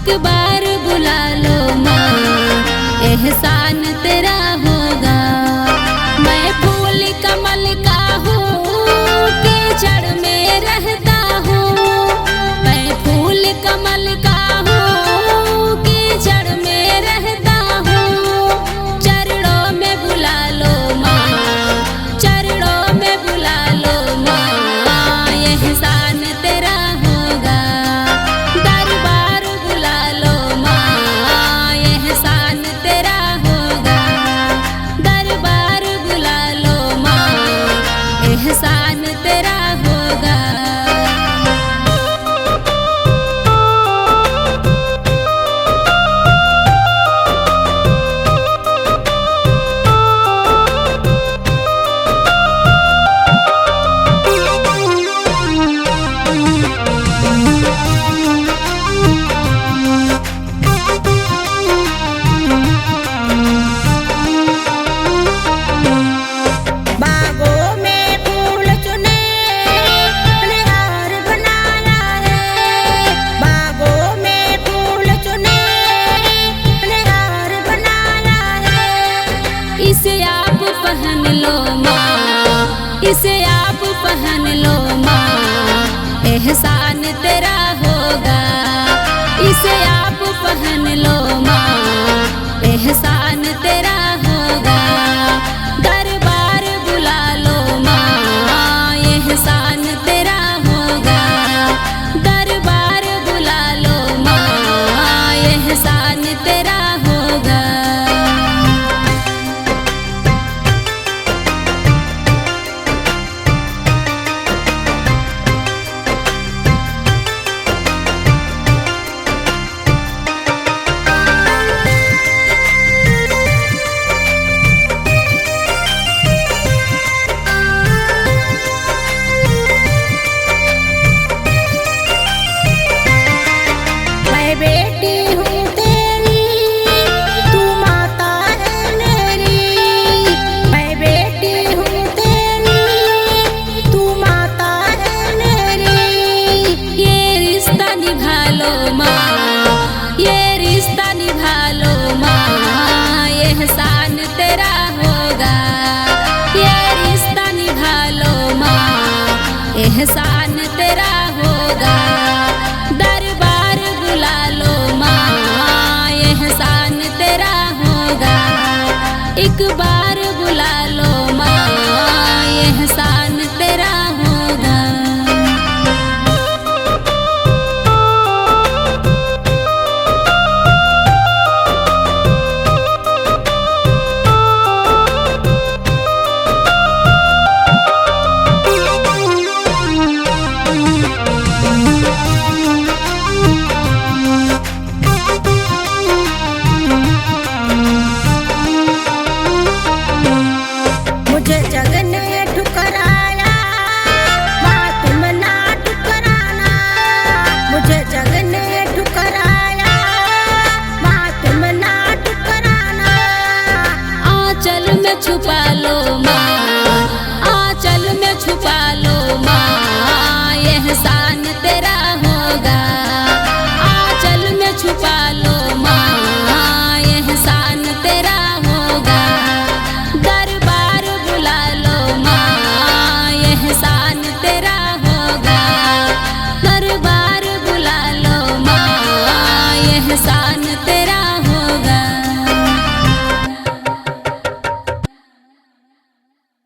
एक बार बुला लो माँ, एहसान तेरा होगा। मैं फूल कमल का हूँ, कीचड़ में रहता हूँ। मैं फूल कमल का हूँ, कीचड़ में रहता हूँ। चरणों में बुला लो माँ, चरणों में बुला लो माँ, एहसान तेरा होगा। दरबार बुला लो माँ, एहसान तेरा होगा। दरबार बुला लो माँ, एहसान तेरा होगा। बागों में फूल चुने अपने हार बनाया है। बागों में फूल चुने अपने हार बनाया है। इसे आप पहन लो माँ, इसे आप पहन लो माँ, एहसान